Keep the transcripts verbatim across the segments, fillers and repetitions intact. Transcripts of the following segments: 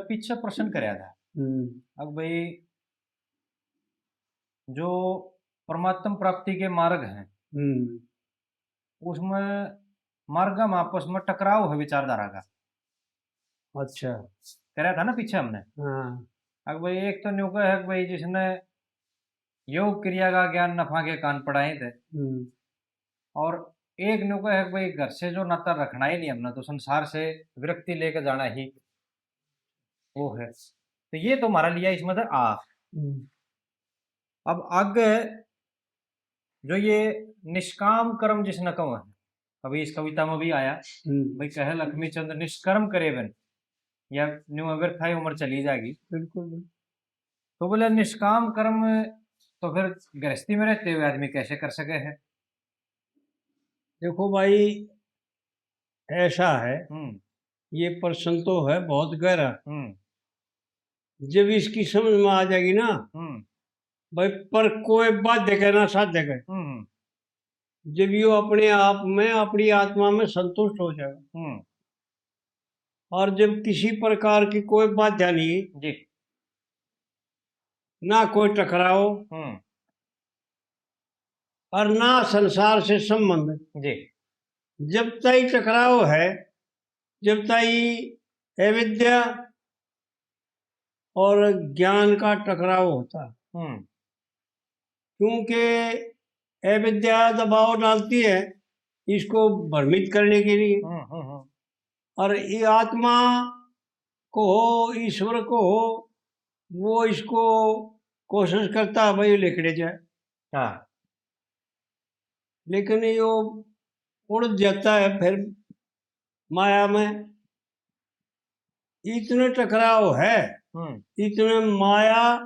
पीछे प्रश्न करया था। हम्म। अब भाई, जो परमात्म प्राप्ति के मार्ग हैं, हम्म। उसमें मार्ग में आपस में टकराव है विचारधारा का। अच्छा। करया था ना पीछे हमने। हाँ। अब भाई, एक तो न्यू का है कि भाई, जिसने योग क्रिया का ज्ञान नफा के कान पढ़ाए थे। हम्म। और एक न्यू का है कि भाई, घर से जो नाता रखना ही नहीं हमने, तो संसार से विरक्ति लेके जाना ही वो है। तो ये तो हमारा लिया इसमें से आ। हम्म। अब आगे जो ये निष्काम कर्म जिसने कहो है, अभी इस कविता में भी आया, हम्म। भाई, कहे लक्ष्मी चंद निष्कर्म करे बिन, या न्यू व्यर्थाई उम्र चली जाएगी। बिल्कुल, बिल्कुल। तो बोले, निष्काम कर्म तो फिर गृहस्थी में रहते हुए आदमी कैसे कर सके है? देखो भाई, ऐसा है, हम्म। ये प्रश्न तो है बहुत गहरा। हम्म। जब इसकी समझ में आ जाएगी ना, हम्म। भाई, पर कोई बाध्य के ना साध्य के। हम्म। जब यो अपने आप में, अपनी आत्मा में संतुष्ट हो जाएगा। हम्म। और जब किसी प्रकार की कोई बाध्य नहीं, जी। ना कोई टकराव, हम्म। और ना संसार से संबंध। जी। जब ताई टकराव है, जब ताई अविद्या और ज्ञान का टकराव होता है। हम्म। क्योंकि अविद्या दबाव डालती है इसको भ्रमित करने के लिए। हम्म, हम्म, हम्म। और ये आत्मा को हो, ईश्वर को हो, वो इसको कोशिश करता है भाई लिकड़े जाए। हाँ। लेकिन यो उड़ जाता है फिर माया में। इतने टकराव है, हम्म। इतने माया,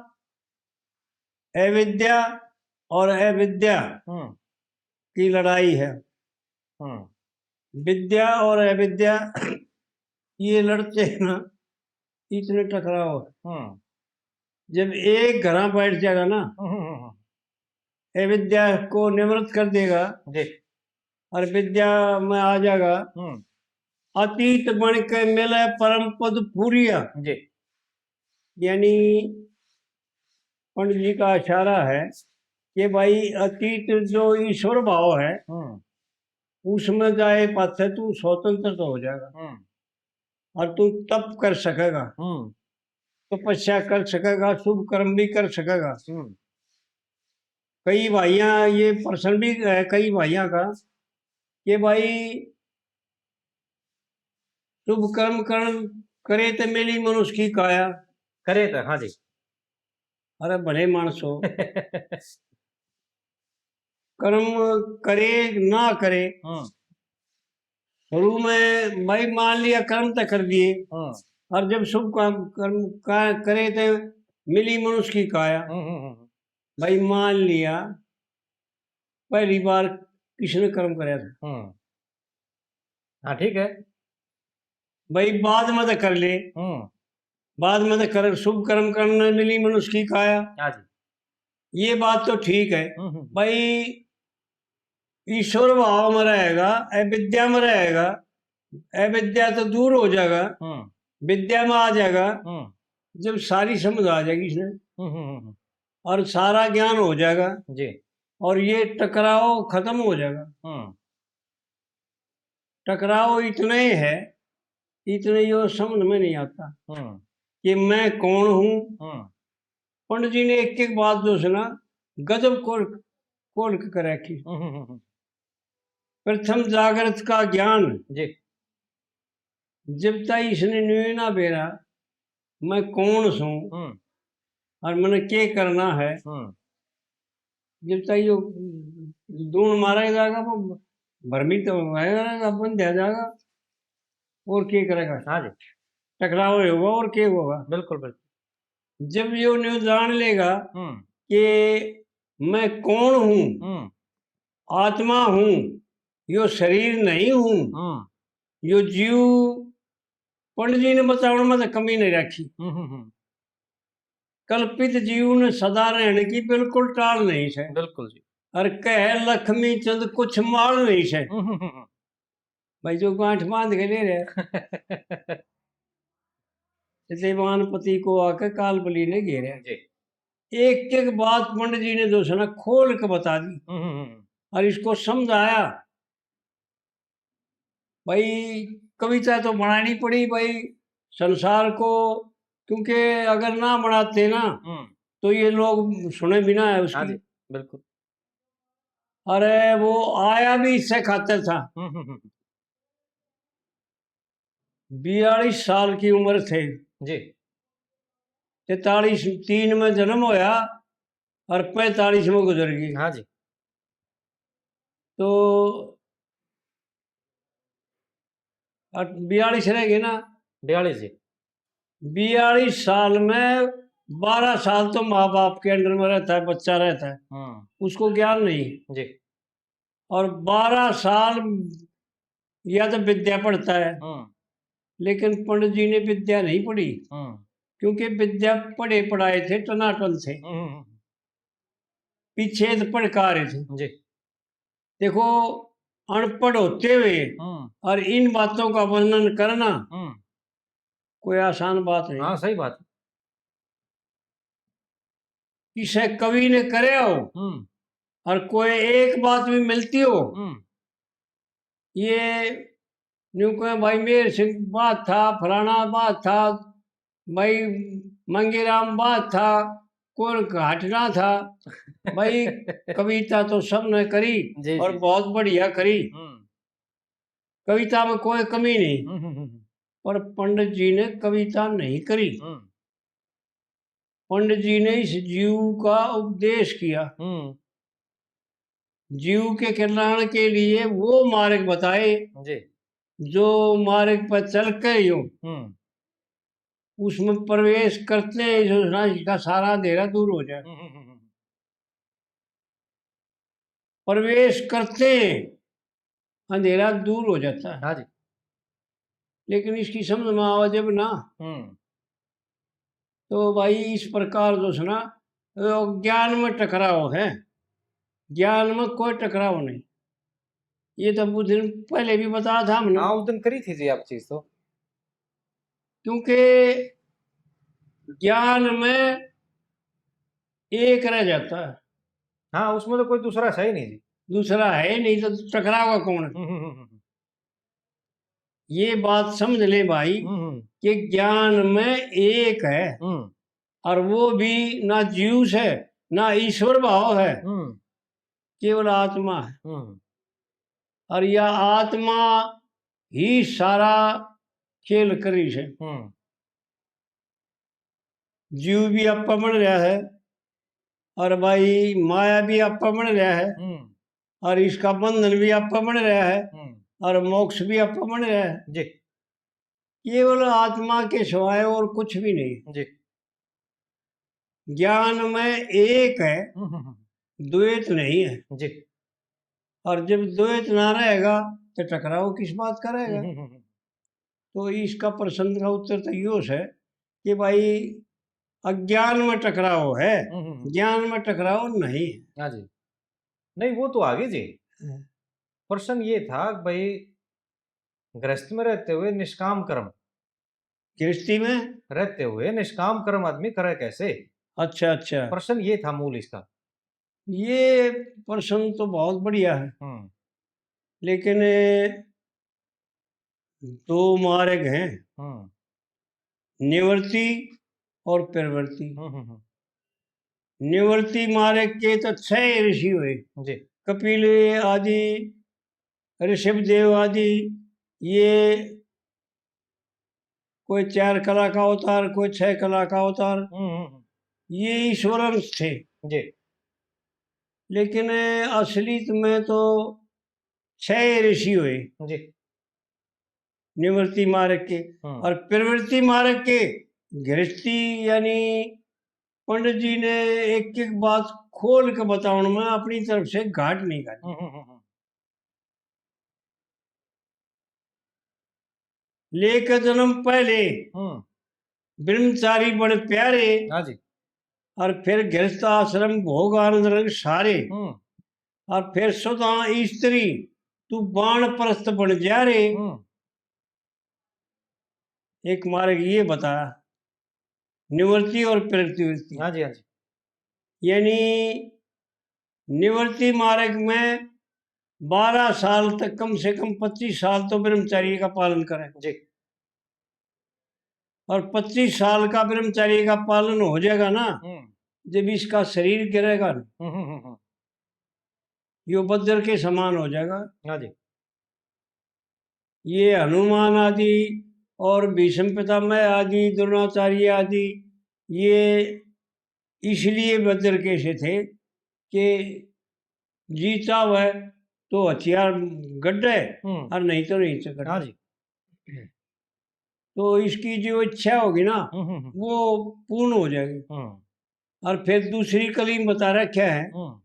अविद्या और अविद्या हम्म। की लड़ाई है। हम्म। विद्या और अविद्या ये लड़ते हैं ना, इतने टकराव है। हम्म। जब एक घरा बैठ जाएगा ना, हम्म, हम्म, हम्म। अविद्या को निवृत्त कर देगा जी। और विद्या में आ जाएगा। हम्म। अतीत बन के मिले परम पद पूरिया। जी। यानी पंडित जी का इशारा है कि भाई, अतीत जो ईश्वर भाव है, हम्म। उसमें जाए पाछे तू स्वतंत्र तो हो जाएगा। हम्म। और तू तप कर सकेगा, हम्म। तपस्या कर सकेगा, शुभ कर्म भी कर सकेगा। हम्म। कई भाइयां ये प्रश्न भी है, कई भाइयां का, कि भाई, शुभ कर्म करण करे तो मिली मनुष्य की काया। करे तो, हाँ जी। अरे भले मानसो, कर्म करे ना करे, हम्म। शुरू में भाई मान लिया कर्म तो कर दिए, हम्म। और जब शुभ काम कर्म का करे तो मिली मनुष्य की काया। हम्म, हम्म, हम्म। भाई मान लिया पहली बार किसने कर्म करया था। हम्म। हाँ, ठीक है। भाई बाद में तो कर ले, हम्म। बाद में तो कर, शुभ कर्म करने मिली मनुष्य की काया। हाँ जी। ये बात तो ठीक है। हम्म, हम्म। भाई ईश्वर भाव में रहेगा, अविद्या में रहेगा, अविद्या तो दूर हो जाएगा, हम्म। विद्या में आ जाएगा। हम्म। जब सारी समझ आ जाएगी इसमें हम्म, हम्म, हम्म। और सारा ज्ञान हो जाएगा जी। और ये टकराव खत्म हो जाएगा। हम्म। टकराव इतना ही है, इतने यो समझ में नहीं आता हम्म। कि मैं कौन हूँ। हम्म। पंडित जी ने एक एक बात जो सुना, गजब खोल, खोल के कर रखी। हम्म, हम्म, हम्म। प्रथम जागृत का ज्ञान। जी। जब तक इसने न्यू ना बेरा, मैं कौन सूं हम्म। और मैंने के करना है, हम्म। जब तक यो दून मारा जाएगा, वो भ्रमित होएगा, बंद हो जाएगा, और के करेगा? हाँ जी। टकराव होगा और के होगा? बिल्कुल, बिल्कुल। जब यो न्यू जान लेगा हम्म। कि मैं कौन हूँ, हम्म। आत्मा हूँ, यो शरीर नहीं हूँ, हम्म। यो जीव, पंडित जी ने बतावण में तो कमी नहीं रखी। हम्म, हम्म, हम्म। कल्पित जीव ने सदा रहने की बिल्कुल टाल नहीं से। बिल्कुल जी। और कहे लक्ष्मी चंद कुछ माल नहीं से। हम्म, हम्म, हम्म। भाई जो गांठ बांध के ले रहे। दीवानपति को आके कालबली ने घेरा। जी। एक एक बात पंडित जी ने जो है ना खोल के बता दी हम्म, हम्म, हम्म। और इसको समझाया। भाई, कविता तो बनानी पड़ी भाई संसार को, क्योंकि अगर ना बनाते ना हम्म। तो ये लोग सुने भी ना है हाँ उसकी। जी, बिल्कुल। अरे, वो आया भी इससे खातर था। हम्म, हम्म, हम्म। बयालीस साल की उम्र थे। जी। तैतालीस तीन में जन्म होया और पैंतालीस में गुजर गई। हाँ जी। तो और बयालीस रह गए ना। बयालीस जी। बयालीस साल में बारह साल तो माँ बाप के अंडर में रहता है, बच्चा रहता है, हम्म। उसको ज्ञान नहीं। जी। और बारह साल या तो विद्या पढ़ता है, हम्म। लेकिन पंडित जी ने विद्या नहीं पढ़ी, हम्म। क्योंकि विद्या पढ़े पढ़ाए थे, टनाटन थे, हम्म, हम्म, हम्म। पीछे तो पढ़ के आ रहे थे। जी। देखो, अनपढ़ होते हुए हम्म। और इन बातों का वर्णन करना हम्म। कोई आसान बात नहीं। हाँ, सही बात। इसे कवि ने करे हो हम्म। और कोई एक बात भी मिलती हो, हम्म। ये न्यू कहें, भाई मेहर सिंह बात था, फलाना बात था, भाई मंगेराम बात था, कौन घाटना था। भाई, कविता तो सबने करी जी, और जी, जी। बहुत बढ़िया करी। हम्म। कविता में कोई कमी नहीं, हम्म, हम्म, हम्म। पर पंडित जी ने कविता नहीं करी। हम्म। पंडित जी ने इस जीव का उपदेश किया। हम्म। जीव के कल्याण के लिए वो मार्ग बताए, जी। जो मार्ग पर चल के ही हो, हम्म। उसमें प्रवेश करते ही जो है ना, इसका सारा अंधेरा दूर हो जाए। हम्म, हम्म, हम्म, हम्म। प्रवेश करते ही अंधेरा दूर हो जाता है। हाँ जी। लेकिन इसकी समझ में आवे जब ना, हम्म। तो भाई, इस प्रकार जो है ना, वो ज्ञान में टकराव है, ज्ञान में कोई टकराव नहीं। ये तो उस दिन पहले भी बताया था हमने। हाँ, उस दिन करी थी जी आप चीज तो। क्योंकि ज्ञान में एक रह जाता है। हाँ, उसमें तो कोई दूसरा है ही नहीं जी। दूसरा है ही नहीं, तो टकरावा कौन? हम्म, हम्म, हम्म। ये बात समझ ले भाई हम्म, हम्म। कि ज्ञान में एक है हम्म। और वो भी ना जीव से, ना ईश्वर भाव है, हम्म। केवल आत्मा है। हम्म। और यह आत्मा ही सारा खेल करी से। हम्म। जीव भी आपा बन रहा है और भाई माया भी आपा बन रहा है हम्म। और इसका बंधन भी आपा बन रहा है हम्म। और मोक्ष भी आपा बन रहा है। जी। केवल आत्मा के सिवाय और कुछ भी नहीं। जी। ज्ञान में एक है, हम्म, हम्म, हम्म। द्वैत नहीं है। जी। और जब द्वैत ना रहेगा तो टकराव किस बात का रहेगा? हम्म, हम्म, हम्म। तो इसका प्रश्न का उत्तर तो यो है कि भाई, अज्ञान में टकराव है, हम्म, हम्म, हम्म। ज्ञान में टकराव नहीं है। हाँ जी। नहीं, वो तो आ गई जी। हम्म। प्रश्न ये था कि भाई, गृहस्थ में रहते हुए निष्काम कर्म, गृहस्थी में? रहते हुए निष्काम कर्म आदमी करे कैसे? अच्छा, अच्छा। प्रश्न ये था मूल इसका। ये प्रश्न तो बहुत बढ़िया है। हम्म। लेकिन दो मार्ग हैं, हम्म। निवृत्ति और प्रवृत्ति। हम्म, हम्म, हम्म। निवृत्ति मार्ग के तो छह ऋषि हुए, जी। कपिल आदि, ऋषभदेव आदि, ये कोई चार कला का अवतार, कोई छह कला का अवतार, हम्म, हम्म, हम्म। ये ईश्वरांश थे। जी। लेकिन असलियत में तो छह ऋषि हुए। जी। निवृत्ति मार्ग के। हम्म। और प्रवृत्ति मार्ग के गृहस्थी, यानी पंडित जी ने एक एक बात खोल के बतावन में अपनी तरफ से घाट नहीं काटी। हम्म, हम्म, हम्म, हम्म। लेके जन्म पहले हम्म। ब्रह्मचारी बन प्यारे, हाँ जी। और फिर गृहस्थ आश्रम भोग आनंद रंग सारे, हम्म। और फिर सुधा स्त्री तू बानप्रस्थ बन जा रे। हम्म। एक मार्ग ये बताया। निवृत्ति और प्रवृत्ति। हाँ जी, हाँ जी। यानी निवृत्ति मार्ग में बारह साल तक, कम से कम पच्चीस साल तो ब्रह्मचर्य का पालन करें। जी। और पच्चीस साल का ब्रह्मचर्य का पालन हो जाएगा ना, हम्म। जब इसका शरीर गिरेगा ना, हम्म, हम्म, हम्म, हम्म। यो बज्र के समान हो जाएगा। हाँ जी। ये हनुमान आदि और भीष्म पितामह आदि, द्रोणाचार्य आदि, ये इसलिए बज्र के से थे कि जी चाहे तो हथियार गड्ढे, हम्म। और नहीं तो नहीं तो गड्ढे। हाँ जी। तो इसकी जो इच्छा होगी ना, हम्म, हम्म, हम्म। वो पूर्ण हो जाएगी। हम्म। और फिर दूसरी कली में बता रखा है, हम्म।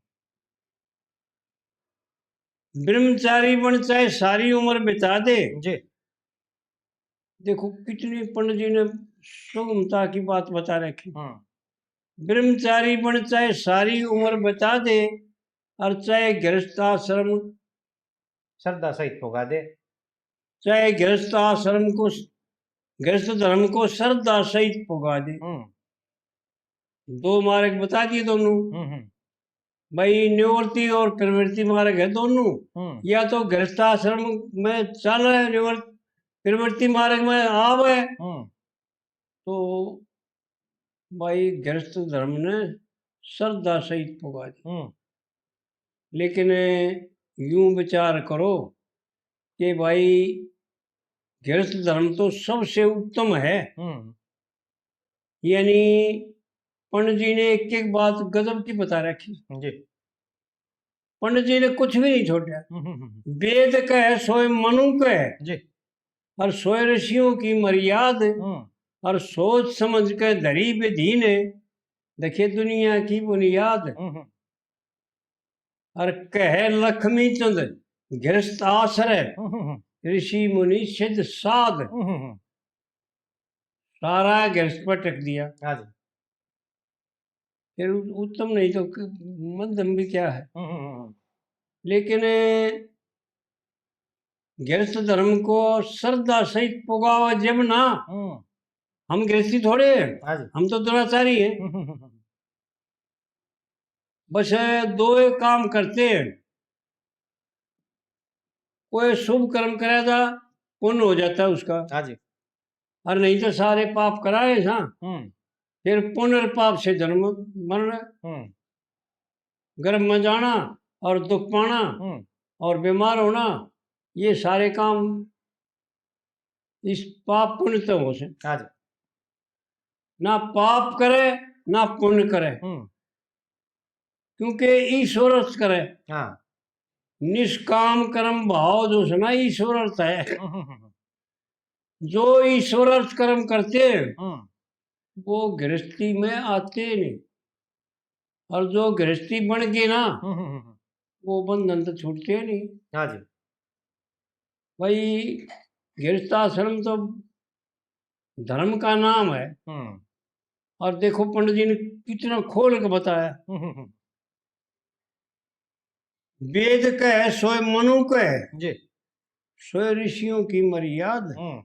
ब्रह्मचारी बन चाहे सारी उम्र बिता दे। जी। देखो, कितनी पंडित जी ने सुगमता की बात बता रखी। हम्म। ब्रह्मचारी बन चाहे सारी उम्र बिता दे, और चाहे गृहस्थ आश्रम श्रद्धा सहित पुगा दे। चाहे गृहस्थ आश्रम को, गृहस्थ धर्म को श्रद्धा सहित पुगा दे। हम्म। दो मार्ग बता दिए दोनों। हम्म, हम्म। भाई, निवृत्ति और प्रवृत्ति मार्ग है दोनों। हम्म। या तो गृहस्थ आश्रम में चल रहे, निवृत्त-, प्रवृत्ति मार्ग में आवे, हम्म। तो भाई, गृहस्थ धर्म ने श्रद्धा सहित पुगा दे। हम्म। लेकिन यूं विचार करो कि भाई, गृहस्थ धर्म तो सबसे उत्तम है। हम्म। यानी पंडित जी ने एक एक बात गजब की बता रखी। जी। पंडित जी ने कुछ भी नहीं छोड़ा। हम्म, हम्म, हम्म। वेद कह सोए मनु कह, जी। और सोए ऋषियों की मर्याद, हम्म। और सोच समझ के धरी विधि ने, देखे दुनिया की बुनियाद। हम्म, हम्म। और कहे लक्ष्मी चंद गृहस्थ आश्रय, हम्म, हम्म, हम्म। ऋषि मुनि सिद्ध साध। हम्म, हम्म, हम्म। सारा गृहस्थ पर टक दिया। हाँ जी। फिर उ-, उत्तम नहीं तो क-, मध्यम भी क्या है? हम्म, हम्म, हम्म। लेकिन गृहस्थ धर्म को श्रद्धा सहित पुगावा जब ना, हम्म। हम गृहस्थी थोड़े हैं, हाँ जी। हम तो दुराचारी हैं। हम्म, हम्म, हम्म। बस दो एक काम करते हैं, कोई शुभ कर्म करेगा, पुण्य हो जाता है उसका। हाँ जी। और नहीं तो सारे पाप कराए सा, हम्म। फिर पुनर्पाप से जन्म मरण, हम्म। गर्भ में जाना और दुख पाना, हम्म। और बीमार होना, ये सारे काम इस पाप पुण्य तो हो से। हाँ जी। ना पाप करे, ना पुण्य करे, हम्म। क्योंकि ईश्वर अर्थ करे। हाँ। निष्काम कर्म भाव जो है ना, ईश्वर अर्थ है। हम्म, हम्म, हम्म। जो ईश्वर अर्थ कर्म करते हैं, हम्म। वो गृहस्थी में आते नहीं। और जो गृहस्थी बन गए ना, हम्म, हम्म, हम्म। वो बंधन तो छूटते नहीं। हाँ जी। भाई, गृहस्थ आश्रम तो धर्म का नाम है। हम्म। और देखो, पंडित जी ने कितना खोल के बताया। हम्म, हम्म, हम्म। वेद कह सोए मनु कह, जी। सोए ऋषियों की मर्याद, हम्म।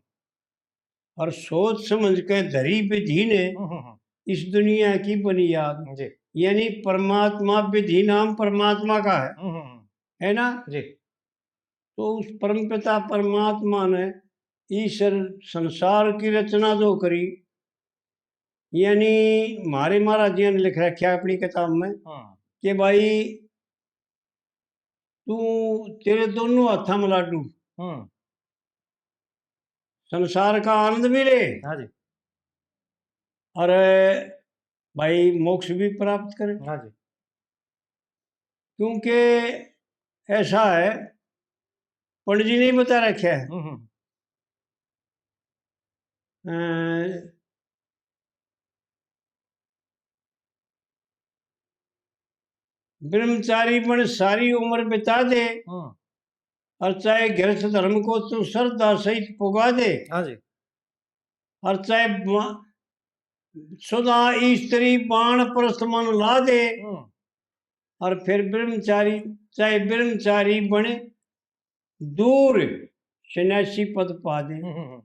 और सोच समझ के धरी विधि ने, हम्म, हम्म, हम्म। इस दुनिया की बुनियाद। जी। यानी परमात्मा, विधि नाम परमात्मा का है, हम्म, हम्म, हम्म। है ना? जी। तो उस परमपिता परमात्मा ने ईश्वर संसार की रचना जो करी, यानी म्हारे महाराज जी ने लिख रखा है अपनी किताब में, हाँ। कि भाई, तू, तेरे दोनों हाथों में लाडू, हम्म। संसार का आनंद भी ले, हाँ जी। और भाई, मोक्ष भी प्राप्त करे। हाँ जी। क्योंकि ऐसा है, पंडित जी ने ही बता रखा है। हम्म, हम्म। अ, ब्रह्मचारी बन सारी उम्र बिता दे, हम्म। और चाहे गृहस्थ धर्म को तू श्रद्धा सहित पुगा दे, हाँ जी। और चाहे बा-, सुधा स्त्री बानप्रस्थ मन ला दे, हम्म। और फिर ब्रह्मचारी, चाहे ब्रह्मचारी बने दूर सन्यासी पद पा दे। हम्म, हम्म, हम्म।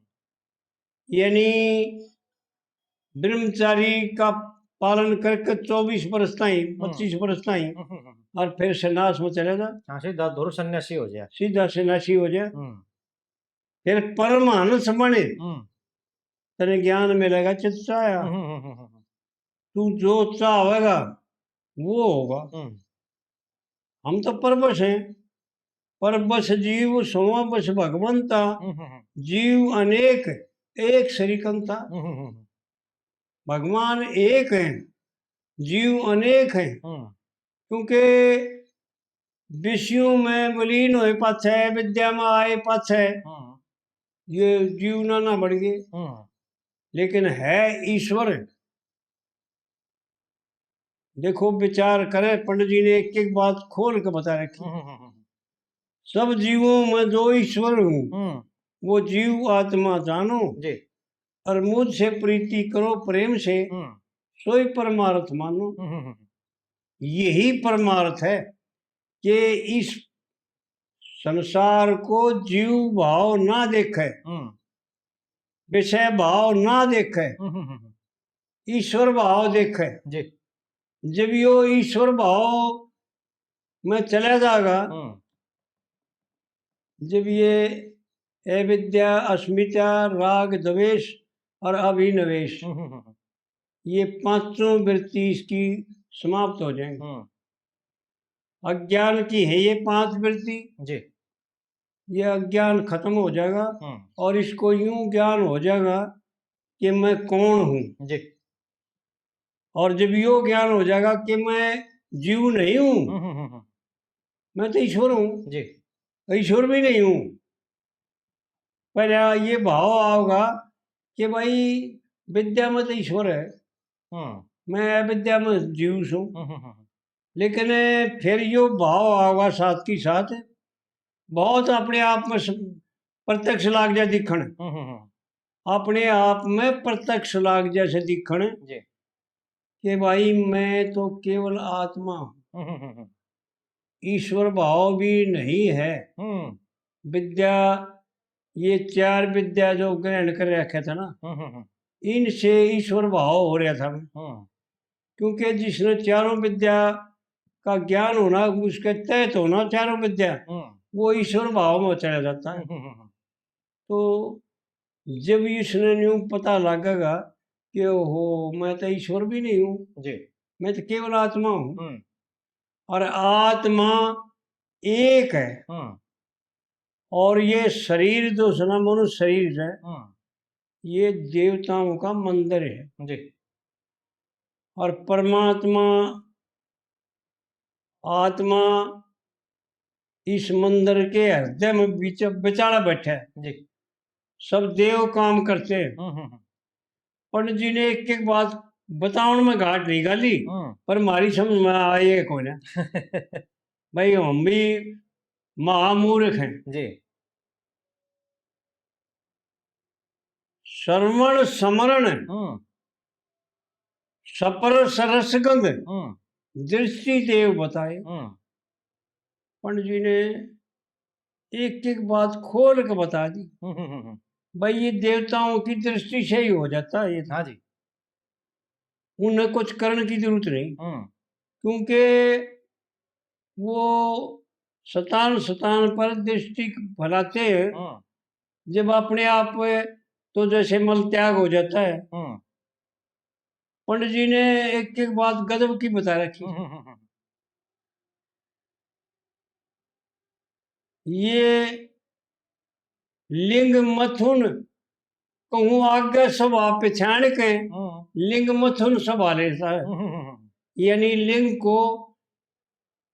यानी ब्रह्मचारी का पालन करके चौबीस बरस ताई, हम्म। पच्चीस बरस ताई, हम्म, हम्म, हम्म। और फिर संन्यास में चले जा। हाँ, सीधा धुर सन्यासी हो जाए। सीधा सन्यासी हो जाए। हम्म। फिर परमहंस बने, हम्म। तेरे ज्ञान मिलेगा चित चाह्या। हम्म, हम्म, हम्म, हम्म। तू जो चाहेगा, वो होगा। हम्म। हम तो परवश हैं, परवश जीव सोवा बस भगवंता, हम्म, हम्म, हम्म। जीव अनेक, एक सरीकंता। हम्म, हम्म, हम्म। भगवान एक हैं, जीव अनेक हैं। हम्म। क्योंकि विषयों में विलीन होए पाछे, विद्या में आए पाछे, हम्म। ये जीव नाना बन गए। हम्म। लेकिन है ईश्वर। देखो, विचार करे, पंडित जी ने एक एक बात खोल के बता रखी। हम्म, हम्म, हम्म। सब जीवों में जो ईश्वर हूँ, हम्म। वो जीव आत्मा जानो, जी। और मुझसे प्रीति करो प्रेम से, हम्म। सोई परमार्थ मानो। हम्म, हम्म, हम्म। यही परमार्थ है कि इस संसार को जीव भाव ना देखे, हम्म। विषय भाव ना देखे, हम्म, हम्म, हम्म। ईश्वर भाव देखे। जी। जब यो ईश्वर भाव में चला जाएगा, हम्म। जब ये अविद्या, अस्मिता, राग, द्वेष और अभिनिवेश, हम्म, हम्म, हम्म। ये पांचों वृत्ति इसकी समाप्त हो जाएंगी। हम्म। अज्ञान की है ये पांच वृत्ति। जी। ये अज्ञान खत्म हो जाएगा हम्म। और इसको यूं ज्ञान हो जाएगा कि मैं कौन हूँ। जी। और जब यो ज्ञान हो जाएगा कि मैं जीव नहीं हूँ, हम्म, हम्म, हम्म, हम्म। मैं तो ईश्वर हूँ। जी। ईश्वर भी नहीं हूँ। पहले ये भाव आओगा कि भाई, विद्या में तो ईश्वर है, हम्म। मैं अविद्या में जीव सूं। हम्म, हम्म, हम्म। लेकिन फिर यो भाव आओगा साथ की साथ, बहुत अपने आप में स-, प्रत्यक्ष लाग जा दिखण। हम्म, हम्म, हम्म। अपने आप में प्रत्यक्ष लाग जैसे दिखण जी। कि भाई, मैं तो केवल आत्मा हूँ। हम्म, हम्म, हम्म। ईश्वर भाव भी नहीं है। हम्म। विद्या, ये चार विद्या जो ग्रहण कर रखे थे ना, हम्म, हम्म, हम्म। इनसे ईश्वर भाव हो रहा था। हम्म। क्योंकि जिसने चारों विद्या का ज्ञान होना, उसके तहत होना चारों विद्या, हम्म। वो ईश्वर भाव में चला जाता है। हम्म, हम्म, हम्म। तो जब इसने न्यू पता लगेगा कि ओहो, मैं तो ईश्वर भी नहीं हूँ, जी। मैं तो केवल आत्मा हूँ। हम्म। और आत्मा एक है। हम्म। और ये शरीर जो है ना, मनुष्य शरीर है, हम्म। ये देवताओं का मंदिर है। जी। और परमात्मा, आत्मा इस मंदिर के हृदय में बीच, बिचाला बैठा है। जी। सब देव काम करते हैं। हम्म, हम्म, हम्म। पंडित जी ने एक एक बात बतावन में घाट नहीं घाली, हम्म। पर म्हारी समझ में आए कोन्या। भाई, हम भी महामूर्ख हैं। जी। श्रवण स्मरण, हम्म। स्पर्श रसगंध, हम्म। दृष्टि देव बताए। हम्म। पंडित जी ने एक एक बात खोल के बता दी। हम्म, हम्म, हम्म, हम्म। भाई, ये देवताओं की दृष्टि से ही हो जाता है ये तो। हाँ जी। उन्हें कुछ करने की जरूरत नहीं, हम्म। क्योंकि वो स्थान स्थान पर दृष्टि फैलाते हैं। हम्म। जब अपने आप तो जैसे मल त्याग हो जाता है। हम्म। पंडित जी ने एक एक बात गजब की बता रखी। हम्म, हम्म, हम्म, हम्म। ये लिंग मथुन कहूँ आगे सभा पिछाण के, हम्म। लिंग मथुन सभा लेता है। हम्म, हम्म, हम्म। यानी लिंग को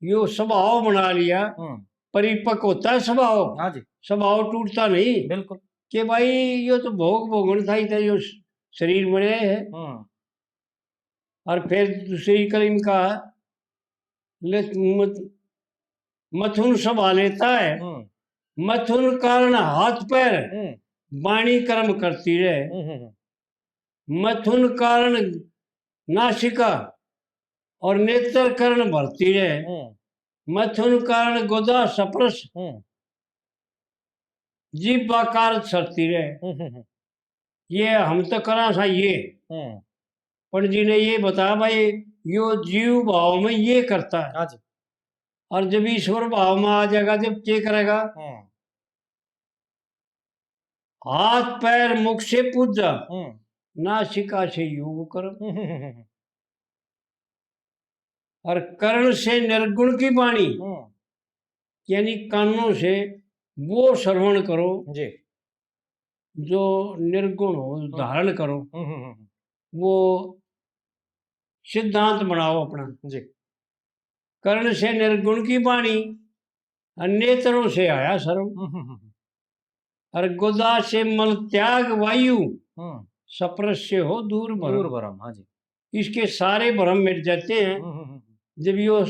यो स्वभाव बना लिया, हम्म। परिपक्व होता है स्वभाव, हाँ जी। स्वभाव टूटता नहीं। बिल्कुल। कि भाई, यो तो भोग भोगन था ही था, यो श-, शरीर बने है। हम्म। और फिर दूसरी कली में कहा, ले, मत-, मथुन सभा लेता है, हम्म। मथुन कारण हाथ पैर, हम्म। वाणी कर्म करती रहे। हम्म, हम्म, हम्म। मथुन कारण नासिका और नेत्र कर्ण भरती रहे। हम्म। मथुन कारण गोदा स्पर्श, हम्म। जीभ आकार सरती रहे। हम्म, हम्म, हम्म। ये हम तो करा सा ये। हम्म। पंडित जी ने ये बताया, भाई, यो जीव भाव में ये करता है। हाँ जी। और जब ईश्वर भाव में आ जाएगा, जब क्या करेगा? हम्म। हाथ पैर मुख से पूजा, हम्म। नासिका से योग कर्म। हम्म, हम्म, हम्म। और कर्ण से निर्गुण की वाणी, हम्म। यानी कानों से वो श्रवण करो जी। जो निर्गुण हो, हम्म। धारण करो, हम्म, हम्म, हम्म। वो सिद्धांत बनाओ अपना। जी। कर्ण से निर्गुण की वाणी, और नेत्रों से आया श्रवण। हम्म, हम्म, हम्म। और गुदा से मल त्याग वायु, हम्म। स्पर्श से हो दूर भरम। दूर भरम, हाँ जी। इसके सारे भरम मिट जाते हैं। हम्म, हम्म, हम्म। जब यो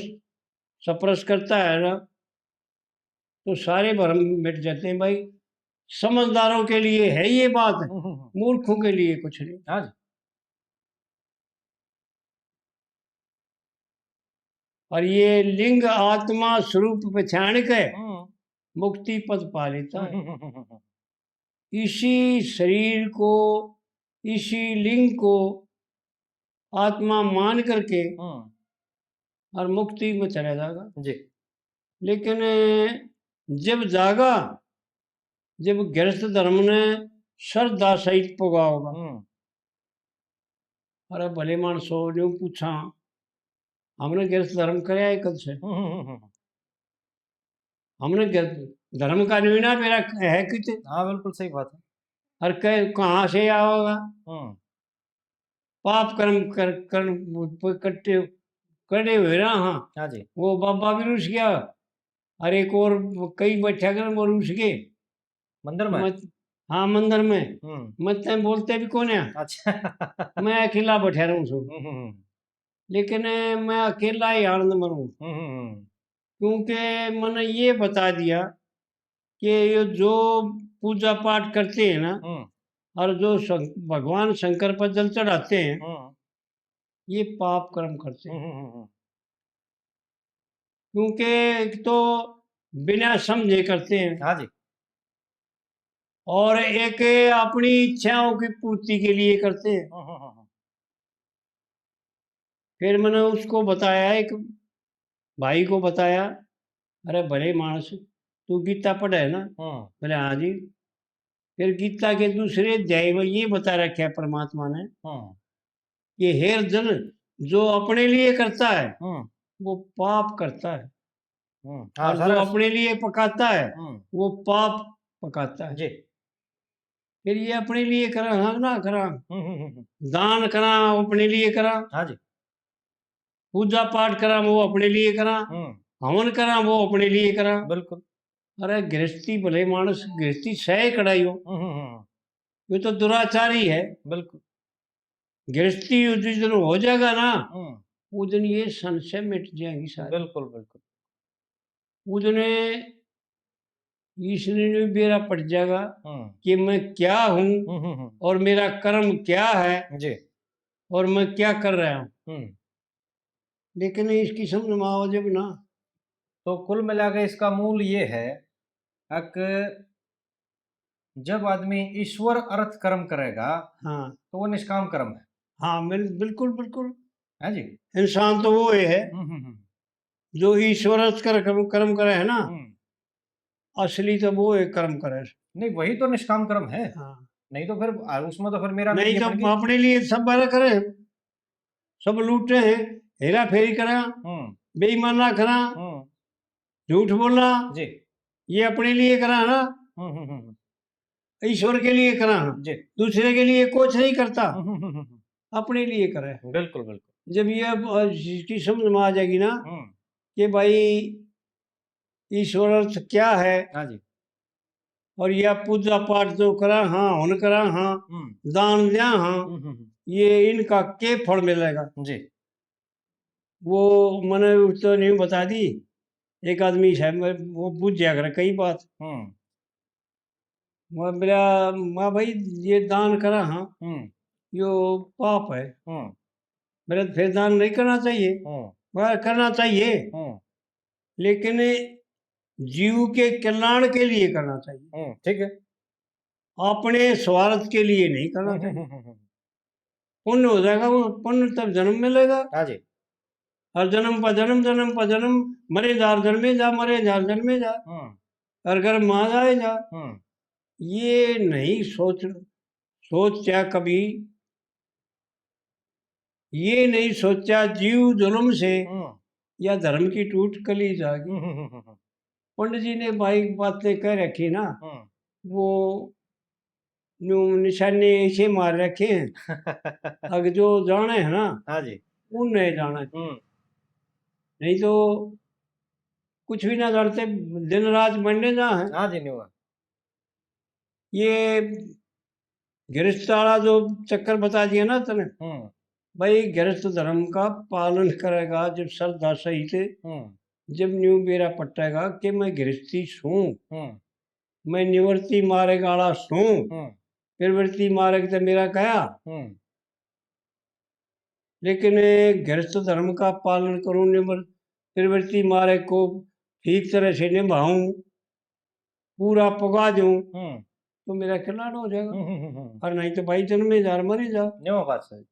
स्पर्श करता है ना, तो सारे भरम मिट जाते हैं भाई। समझदारों के लिए है ये बात, हम्म, हम्म, हम्म। मूर्खों के लिए कुछ नहीं। हाँ जी। और ये लिंग आत्मा स्वरूप पहचान के हम्म। मुक्ति पद पा लेता है। हम्म, हम्म, हम्म, हम्म। इसी शरीर को, इसी लिंग को आत्मा मान करके हम्म। और मुक्ति में चला जाएगा। जी। लेकिन जब जागा, जब गृहस्थ धर्म ने श्रद्धा सहित पुगाओगा। हम्म। अरे भले मानसो, न्यू पूछा, हमने गृहस्थ धर्म करया है कद से? हम्म, हम्म, हम्म। हमने गृहस्थ धर्म का न्यू ना मेरा है कुछ। हाँ, बिल्कुल सही बात है। और कह, कहाँ से आओगा? हम्म। पाप कर्म कर, कर्म प-, कट्टे, कड़े हुए रहा, हाँ। हाँ जी। वो बाबा भी रुस गया, और एक और कई बैठा कर वो रुस गए। मंदिर में? मत-, हाँ, मंदिर में। हम्म। मैं तै बोलते भी कौन है? अच्छा। मैं अकेला बैठा रहूं सू। हम्म, हम्म, हम्म। लेकिन मैं अकेला ही आनंद मरूं। हम्म, हम्म, हम्म। क्योंकि मैंने ये बता दिया कि ये जो पूजा पाठ करते हैं ना, हम्म। और जो शं-, भगवान शंकर पर जल चढ़ाते हैं, हम्म। ये पाप कर्म करते हैं। हम्म, हम्म, हम्म। क्योंकि एक तो बिना समझे करते हैं। हाँ जी। और एक अपनी इच्छाओं की पूर्ति के लिए करते हैं। हम्म, हम्म, हम्म, हम्म। फिर मैंने उसको बताया, एक भाई को बताया, "अरे भले मानस, तू गीता पढ़े है ना?" हम्म। बोले, "हाँ जी।" फिर गीता के दूसरे अध्याय में ये बता रखा है परमात्मा ने हम्म। कि हे अर्जुन, जो अपने लिए करता है, हम्म। वो पाप करता है। हम्म। हाँ, और जो सारा अपने लिए पकाता है, हम्म। वो पाप पकाता है। जी। फिर ये अपने लिए करा, हाँ ना करा, हम्म, हम्म, हम्म, हम्म। दान करा, वो अपने लिए करा। हाँ जी। पूजा पाठ करा, वो अपने लिए करा। हम्म। हवन करा, वो अपने लिए करा। बिल्कुल। अरे गृहस्थी, भले मानस गृहस्थी सह कड़ाई हो, हम्म, हम्म, हम्म। ये तो दुराचारी है। बिल्कुल। गृहस्थी जिस दिन हो जाएगा ना, हम्म। वो दिन ये संशय मिट जाएंगी सारी। बिल्कुल, बिल्कुल। वो दिन इसलिए भी बेरा पड़ जाएगा हम्म। कि मैं क्या हूँ हम्म, हम्म, हम्म। और मेरा कर्म क्या है जी। और मैं क्या कर रहा हूँ। हम्म। लेकिन इसकी समझ में आओ जब ना। तो कुल मिला के इसका मूल ये है, अक जब आदमी ईश्वर अर्थ कर्म करेगा, हाँ। तो वो निष्काम कर्म है। हाँ, बिल-, बिल्कुल, बिल्कुल। है जी? इंसान तो वो ही है, हम्म, हम्म, हम्म। जो ईश्वर अर्थ कर, कर्म, कर्म करे है ना, हम्म। असली तो वो एक कर्म करे। नहीं, वही तो निष्काम कर्म है। हाँ। नहीं तो फिर, आ, उसमें तो फिर मेरा भी नहीं, ये तो पड़ गया। अपने लिए सब बारह करे, सब लूटे हैं, हेरा फेरी करा, हम्म। बेईमाना करा, हम्म। झूठ बोला, जी। ये अपने लिए करा ना, हम्म, हम्म, हम्म, हम्म। ईश्वर के लिए करा, जी। दूसरे के लिए कुछ नहीं करता, हम्म, हम्म, हम्म, हम्म। अपने लिए करे। बिल्कुल, बिल्कुल। जब ये अब, अ, इसकी समझ में आ जाएगी ना हम्म। कि भाई ईश्वर अर्थ क्या है, हाँ जी। और यह पूजा पाठ जो करा हाँ, हवन करा हाँ, हम्म। दान दिया हाँ, हम्म, हम्म, हम्म। ये इनका के फल मिलेगा? जी। वो मैंने उस तो नहीं बता दी, एक आदमी है, मैं, वो बुझ जाया करे कई बात। हम्म। मैं बोला, "मैं भाई ये दान करा हाँ, हम्म। यो पाप है।" हम्म। मेरा फिर दान नहीं करना चाहिए? हम्म। मैं करना चाहिए, हम्म। लेकिन जीव के कल्याण के लिए करना चाहिए। हम्म, ठीक है। अपने स्वार्थ के लिए नहीं करना हम्म, चाहिए। हम्म, हम्म, हम्म। पुण्य हो जाएगा, वो पुण्य तब जन्म मिलेगा। हाँ जी। और जन्म पर जन्म, जन्म पर जन्म, मरे जा जन्मे जा, मरे जा जन्मे जा, हम्म और घर माँ जाए जा। हम्म ये नहीं सोच सोचा कभी, ये नहीं सोचा जीव जुल्म से हम्म या धर्म की टूट कली जागी। हम्म हम्म हम्म पंडित जी ने भाई बातें कह रखी ना, हम्म वो न्यू निशाने ऐसे मार रखे हैं, अगर जो जाने है ना हाँ जी। उन्हें जाने, हम्म नहीं तो कुछ भी ना जानते, दिन रात मंडे ना है। हाँ जी, न्यू है। ये गृहस्थ वाला जो चक्कर बता दिया ना तने, हम्म भाई गृहस्थ धर्म का पालन करेगा जब श्रद्धा सहित, हम्म जब न्यू बेरा पटेगा कि मैं गृहस्थी सूं, हम्म मैं निवृत्ति मार्ग आला सूं, हम्म प्रवृत्ति मार्ग तो मेरा गया, हम्म लेकिन गृहस्थ धर्म का पालन करूं, निवृ- प्रवृत्ति मार्ग को ठीक तरह से निभाऊं, पूरा पुगा दूं, हम्म तो मेरा कल्याण हो जाएगा। हम्म हम्म हम्म और नहीं तो भाई जन्मे जा, मरी जा। न्यू बात सही।